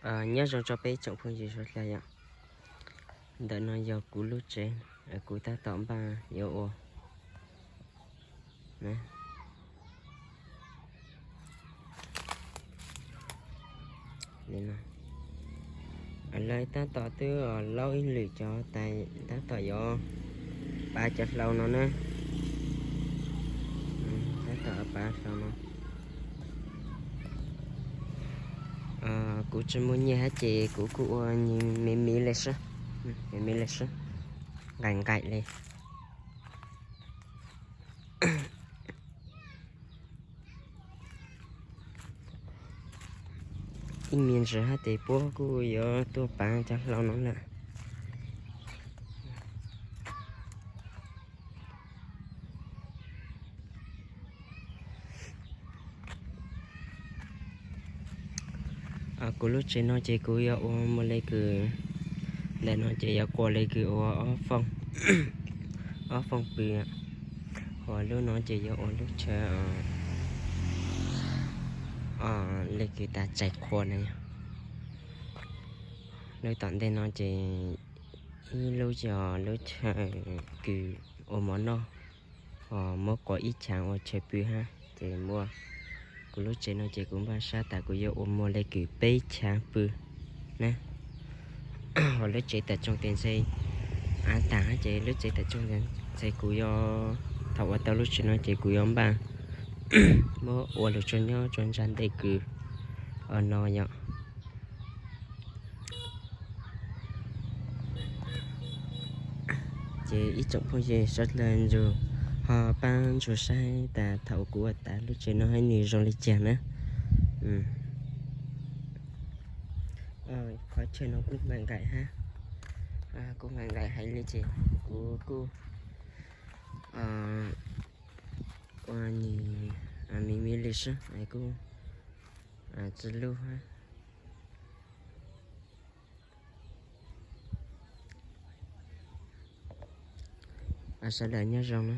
Nyob zoo tso peb tsoom phooj ywg sawv daws yom. Ntawm no yog kuv lub tsev, kuv tab tom npaj yuav ua li no. Lawv tab tom twb laub ib lwm cov tais, tab tom yuav pav cov hlau no na. Tab tom pav hlau no. Kuv tsis muaj nyiaj hab ces kuv kuj ua me me li xwb, me me li xwb, nqaim nqaim li. Ib me ntsis hab tes puab kuj yuav tuaj pav cov hlau no lawm. Kuv lub tsev no ces kuv yuav ua muaj le kws, ntawm no ces yuav qua le kws ua ob fooj pw, hos lub no ces yuav ua lub chaw le kws tas tsais qhua na yog. Lub tom ntej no ces ib lub yog lub chaw kws ua mov noj, hos muab qua ib chav ua chaw pw hab ces muaj. Kuv lub tsev no ces kuv npaj sab tas kuv yuav ua muaj le kws peb chav pw na. Hos lub tsev tam tsoog tes ntxhe av tag hab ces lub tsev tam tsoog tes ntxhe kuv yuav, thaum ua tau lub tsev no ces kuv yuav npaj muab ua lug tsuag nyob tsuag ntsa ntej kws no yom. Ces ib tsoom phooj ywg sawv daws ntsug ho pab ntsuag saib tas thaum kuv ua tas lub tsev no hab nws zoo li caag na. Qhov chaw no kuj nqaim nqaim hab, kuj nqaim nqaim heev li ces kuv kuj ua nws me me li xwb kuj tsi lub hab. Sawv daws nyob zoo na.